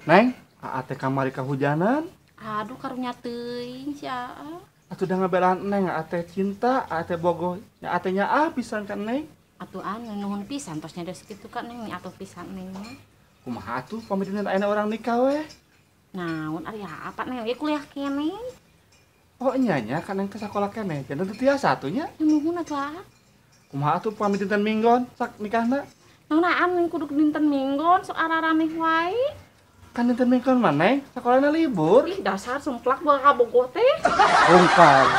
Neng, aa teh kamari kahujanan. Aduh karunya teuing si aa. Atuh da ngabelaan Neng, aa teh cinta, aa teh bogoh. Nya aa teh nyaah pisan ka Neng. Atuh anu nuhun pisan tos nya geus kitu ka Neng, atuh pisan Neng mah. Kumaha atuh pamit dinten ayeuna urang nikah weh. Naon ari apa Neng ge kuliah keneh. Oh nya nya ka Neng teh sakola keneh, janten teu tiasa atuh nya. Nuhun atuh aa. Kumaha atuh pamit dinten minggon sak nikahna? Naon aa Neng kudu dinten minggon sok ararameh wae. Kan dinten minggon mah Neng, sakolana libur. Ih dasar semplak boga kabogoh teh. Bungkal.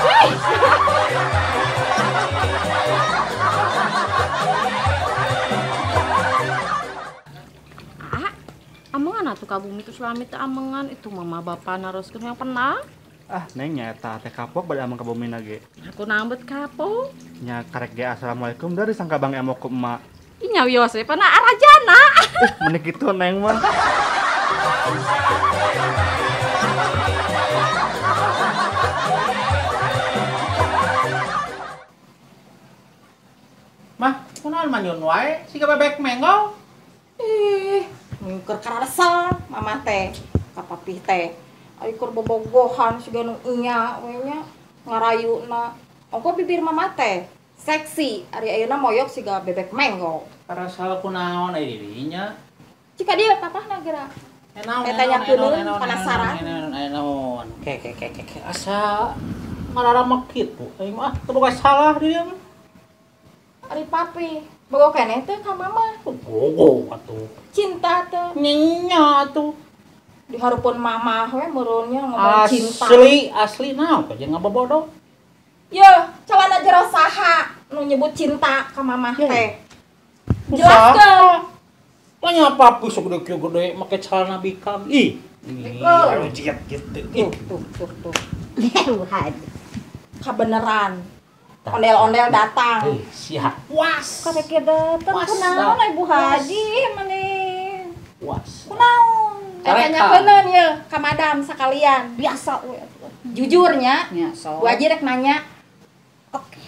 Ah, amongan atuh ka bumi tuh suami teh amongan itu mama bapak naroskeun yang pernah. Ah, Neng nyata teh kapok bade ameng ka bumi na ge. Aku nambet kapok. Nya karek ge assalamualaikum dari sangka Bang Emok ku emak. Ih nyawios we pana arajana. Menik kitu Neng mah. Mah, kunaon manyun wae siga bebek menggol. Ih, keur karasal mama teh, ka papih teh. Ari keur bobogohan siga nu nya we nya ngarayuna. Ongko bibir mama teh seksi, ari ayeuna moyok siga bebek menggol. Karasal kunaon ari dirinya? Cika dia papahna geura. Tanyakeun penasaran. Naon? Ke ke ke ke asa ngararamek kitu. Aing mah teu boga salah di dieu mah. Ari papi, bogo keneh teh ka mama. Bogo atuh. Cinta teh. Nya atuh. Di hareupeun mama we meureunnya ngomong cinta. Asli, asli naon teh jeung ngabobodo. Yeuh, calana jero saha nu nyebut cinta ka mama teh. Jelaskeun. Banyak papi sok gede kieu gede make celana bikang. Ih, aduh jiat gitu. Tuh, tuh, tuh, tuh. Kabeneran. Ondel-ondel datang. Eh, siap. Was. Karek datang kunaon Ibu Haji maneh. Was. Kunaon? Tanyakeun ye ka madam sakalian. Biasa we atuh. Jujurnya, nya sok. Bu Haji rek nanya. Oke.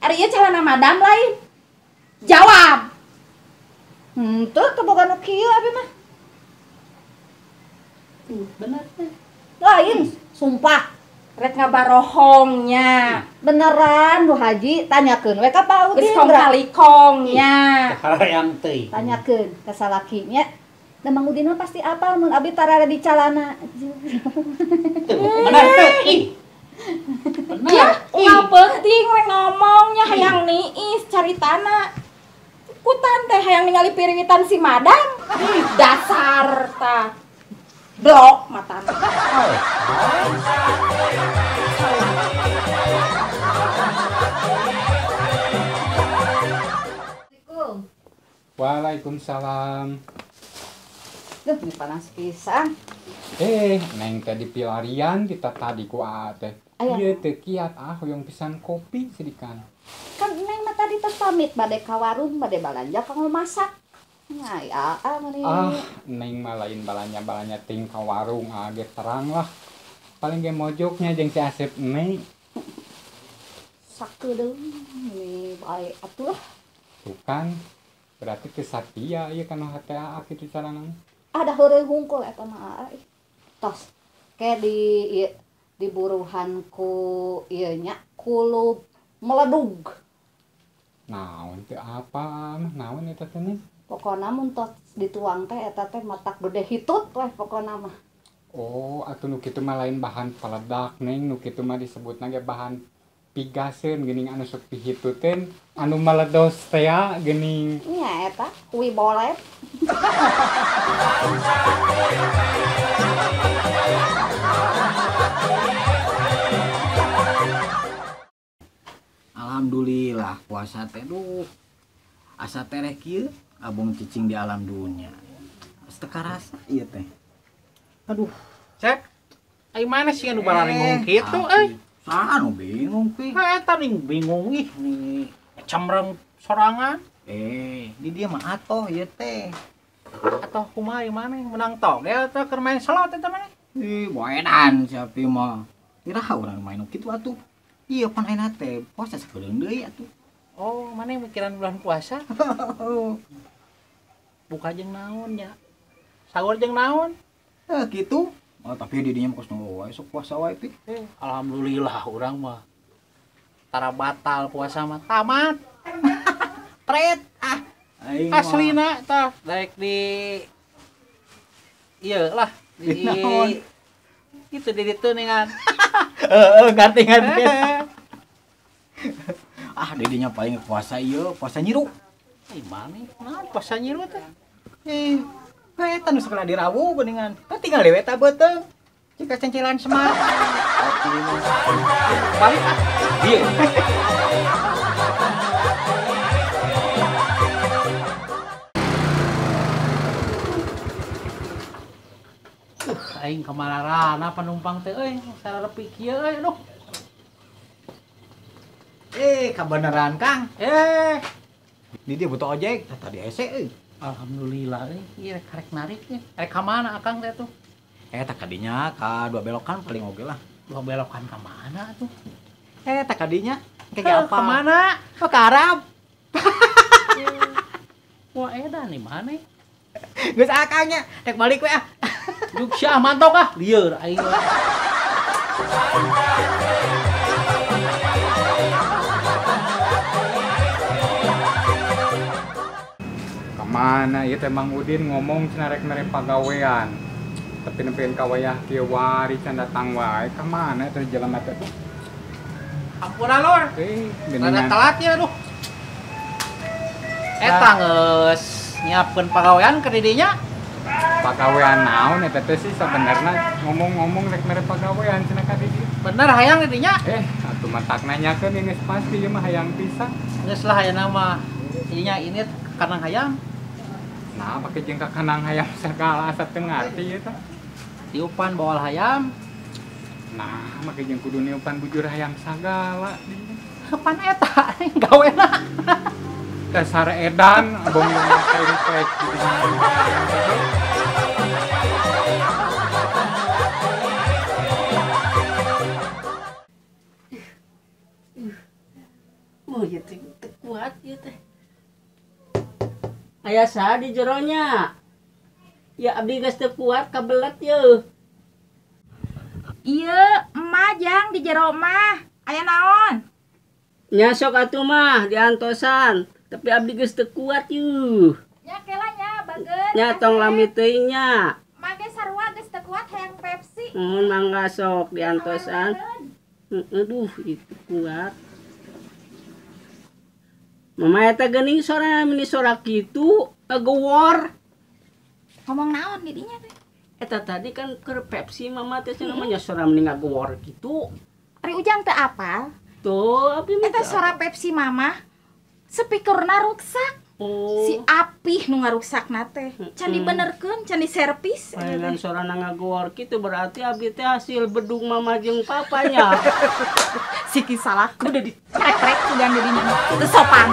Ari ieu celana madam lain? Jawab. Henteu teu boga nu kieu abi mah. Bener teh. Lain, sumpah. Rek ngabarohongnya. Beneran Bu Haji, tanyakeun we ka Pak Udin. Geus kong kalikongnya. Hayang teuing. Tanyakeun ka salakinya. Da Mang Udin mah pasti apal mun abi tarara di calana. Bener teh. Ih. Bener. Ya, ulah penting we ngomongnya hayang niis caritana. Kutan teh hayang ningali piriwitan si madam. Dasar tah. Blok matana. Assalamualaikum. Waalaikumsalam. Duh, ini panas pisan. Neng teh di pilarian kita tadi ku aa teh. Ieu teh kiat ah hoyong pisan kopi sedikan. Kan Neng mah tadi tos pamit bade ka warung, bade balanja kanggo masak. Nah, ya aa meni. Ah, Neng mah lain balanja-balanja ting ka warung aa ge terang lah. Paling ge mojoknya jeung si Asep Neng. Sakedeung ini bae atuh. Tuh kan, berarti teu satia ieu kana hate aa kitu carana. Ada heureuy hungkul eta mah aa. Tos ke di ieu diburuhan ku ieu nya kulub meledug. Naon teu apa mah naon eta teh nih? Pokona mun tos dituang teh eta teh matak gede hitut weh pokona mah. Oh, atuh nu kitu mah lain bahan peledak Neng, nu kitu mah disebutna ge bahan pigaseun geuning anu sok pihituteun anu meledos teh geuning. Nya eta kuwi bolet. Alhamdulillah puasa teh duh. Asa tereh kieu abong cicing di alam dunia. Asa teu karasa ieu teh. Aduh, Cek. Ai mana sih anu bararingung kitu euy? Saha nu bingung pi? Eta ning bingung ih nih cemreng sorangan. Di dia mah atoh ieu teh. Atoh kumaha ieu maneh menang togel teh keur main slot eta maneh. Ih, boedan siapa mah. Iraha urang main kitu atuh. Iya pan ayeuna teh puasa sakedeung deui atuh. Oh, maneh mikiran bulan puasa? Buka jeung naon nya? Sahur jeung naon? Gitu. Oh, tapi di dinya mah kos nu wae sok puasa wae pi. Alhamdulillah urang mah. Tara batal puasa mah tamat. Pret ah. Aslina tah daek di ieu lah di itu di ditu ningan. Heeh, ngarti-ngarti. Ah, didinya paling puasa ieu, puasa nyiru. Ih, mane? Naon puasa nyiru teh? Eta nu sakala dirawu geuningan. Tah tinggal dewe ta beuteung. Jika cencelan semar. Balik ah. Ieu. Aing kamararana penumpang teh euy, sararepi kieu euy aduh. Kabeneran Kang. Di dia butuh ojek, tadi hese euy. Alhamdulillah euy, ieu karek narik nya. Rek ka mana Akang teh tuh? Tah kadinya ka dua belokan paling oge lah. Dua belokan ka mana tuh? Tah kadinya kayak apa? Ka mana? Oh, ka Arab. Wah, edan nih mana? Geus akangnya, rek balik we ah. Juk sia mantok ah, lieur aing. Kemana ieu teh Mang Udin ngomong cenah rek mere pagawean. Tapi nempeun ka wayah kieu wari can datang wae. Ka mana teh jelema teh? Hampura lur. Rada telat ya aduh. Eta geus nyiapkeun pagawean ke didinya. Pagawean naon eta teh sih sebenarnya ngomong-ngomong rek mere pagawean cenah ka didinya. Bener hayang didinya? Atuh matak nanyakeun geus pasti ieu mah hayang pisan. Geus lah hayang mah. Ieu ini kanang hayang. Nah, pake jeung ka kanang hayam sagala asa teu ngarti ieu teh. Tiupan bawal hayam. Nah, make jeung kudu niupan bujur hayam sagala. Kapan eta gawena? Dasar edan abong rempek gitu. Oh, ieu teh kuat ieu teh. Aya saha di jeronya? Ya abdi geus teu kuat kabelet yeuh. Ieu emak jang di jero mah. Aya naon? Nya sok atuh mah diantosan, tapi abdi geus teu kuat yeuh. Nya kela nya bageun. Nya tong lami teuing nya. Mah ge sarua geus teu kuat hayang Pepsi. Mun mangga sok diantosan. Aduh, itu kuat. Mama eta geuning sora meni sora kitu, gewor. Ngomong naon didinya teh? Eta tadi kan keur Pepsi mama teh cenah mah nya sora meni ngagewor kitu. Ari Ujang teu apal? Tuh, abdi mah eta sora Pepsi mama speakerna ruksak. Oh. Si Apih nu ngaruksakna teh. Can dibenerkeun, can diservis. Lain sorana ngagewor kitu berarti abdi teh hasil bedung mama jeung papanya. Siki salahku udah ditrek-trek sugan dirinya. Teu sopan.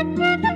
Thank you.